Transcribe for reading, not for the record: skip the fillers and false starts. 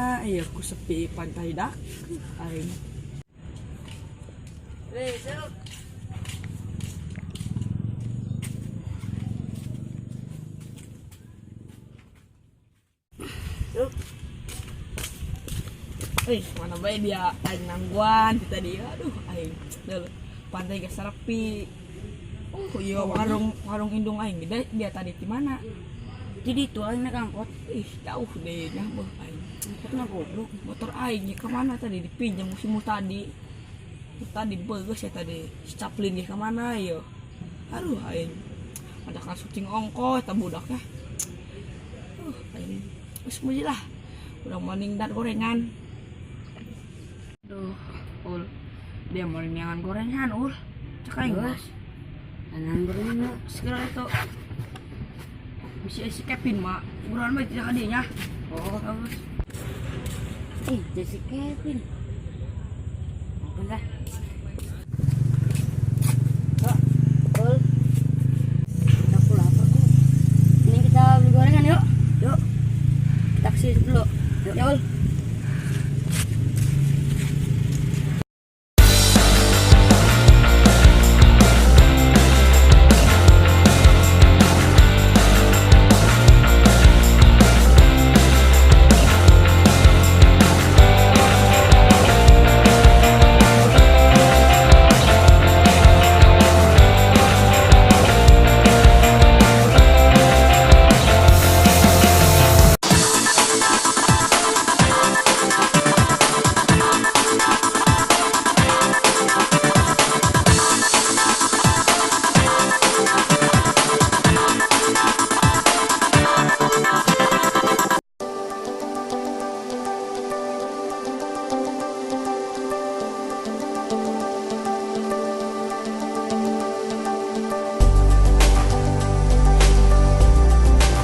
Mana iya ku sepi pantai dak aing. Besok. Yuk. Ih, mana bae dia aing nangguan ti tadi. Aduh, aing. Deul, pantai geus sepi. Oh, iya warung warung indung aing gede dia tadi di mana? Jadi itu aing naik angkot. Ih, jauh deh nya beuh aing. Angkotna goblok. Motor aing ke mana tadi dipinjam musim tadi. Tadi bagus ya tadi. Si Chaplin ge kemana yo? Aduh, aing. Ada kan syuting ongko eta budaknya. Aing. Geus muji lah. Udah mending dan gorengan. Aduh, ul. Dia mau neangan gorengan, ul. Cek aing, bos. Anan gorengan. Segera itu. Si si Kevin mah, buruan bae tidak kadinya. Oh, Bagus. eh, jadi si Kevin. Ampun lah. Kok, Ul. Aku lapar kok. Ini kita beli gorengan yuk. Yuk. Kita ke situ dulu. Yuk. Ya, Ul.